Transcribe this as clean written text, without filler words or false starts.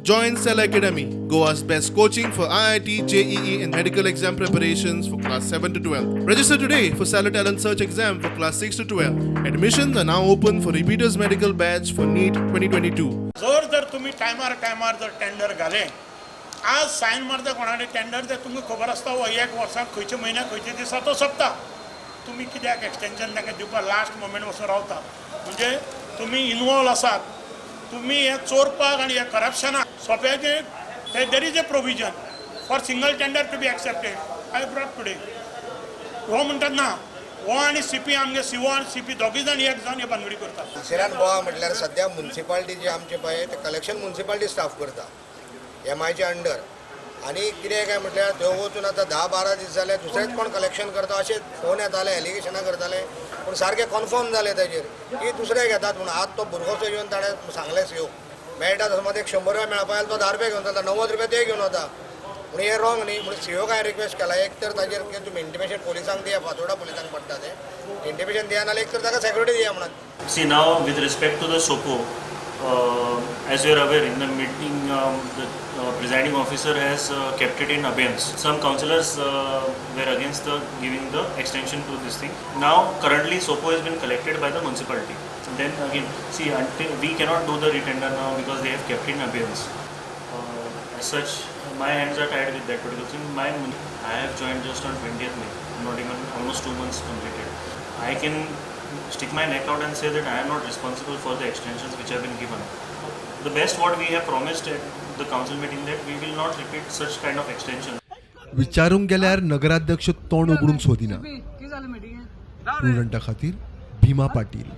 Join Cell Academy, Goa's best coaching for IIT, JEE, and medical exam preparations for class 7 to 12. Register today for Stellar Talent Search exam for class 6 to 12. Admissions are now open for repeaters medical batch for NEET 2022. जर जर तुमी टायमार टायमार जर tender घालें, आज sign मारता कोणा कडेन टेंडर, तें तुमकां खबर आसता हो एक वर्साक खंयच्या म्हयन्याक खंयच्या दिसा तो सोंपता. तुमी कित्याक एक्सटेंशन तांकां दिवपाक लास्ट मोमेंट वचून रावता? म्हणजे तुमी इनवॉल्व आसात. तुमी हें चोरपाक आनी हें करप्शनाक सोंप्याचें. There is a provision for single tender to be accepted. I brought today. हो म्हणटात ना हो आनी सीपी, आमगे सीओ आनी सीपी दोगूय जाण एक जावन हे भानगडी करतात. तिसऱ्यान गोवा म्हटल्यार सद्या मुन्सिपाल्टी जी आमचे पळय ते कलेक्शन मुन्सिपाल्टी स्टाफ करता एमआयच्या अंडर. आनी कितें काय म्हटल्यार थंय वचून आतां 10-12 दीस जाले, दुसरेच कोण कलेक्शन करता अशें फोन येताले, एलिगेशनां करताले, पूण सारकें कन्फर्म जालें ताजेर की दुसरे घेतात म्हणून. आज तो भुरगोसो येवन ताणें सांगलें, सीओ मेळटा तसो मात एक 100 रुपया मेळपा जाल्यार तो 10 रुपया घेवन चलता, 90 रुपया ते घेवन वता. पूण हें रॉंग न्ही म्हणून सीओक हांवें रिक्वेस्ट केला, एक तर ताजेर की तुमी इंटिमेशन पोलिसांक दिया, फातोर्डा पोलिसांक पडटा तें इंटिमेशन दिया, नाल्यार एक तर ताका सेक्युरिटी दिया म्हणून. See, now with respect to the SOPO, as you are aware, in the meeting, the presiding officer has kept it in abeyance. Some councillors were against the giving the extension to this thing. Now, currently, SOPO has been collected by the municipality. Then again, see, until we cannot do the retender now because they have kept it in abeyance. As such, my hands are tied with that particular thing. I have joined just on 20th May, not even almost 2 months completed. I can stick my neck out and say that I am not responsible for the extensions which have been given. The best what we have promised at the council meeting, that we will not repeat such kind of extension. विचारूंक गेल्यार नगराध्यक्ष तोंड उगडूंक सोदिना. प्रुडंटा खातीर भीमा पाटील.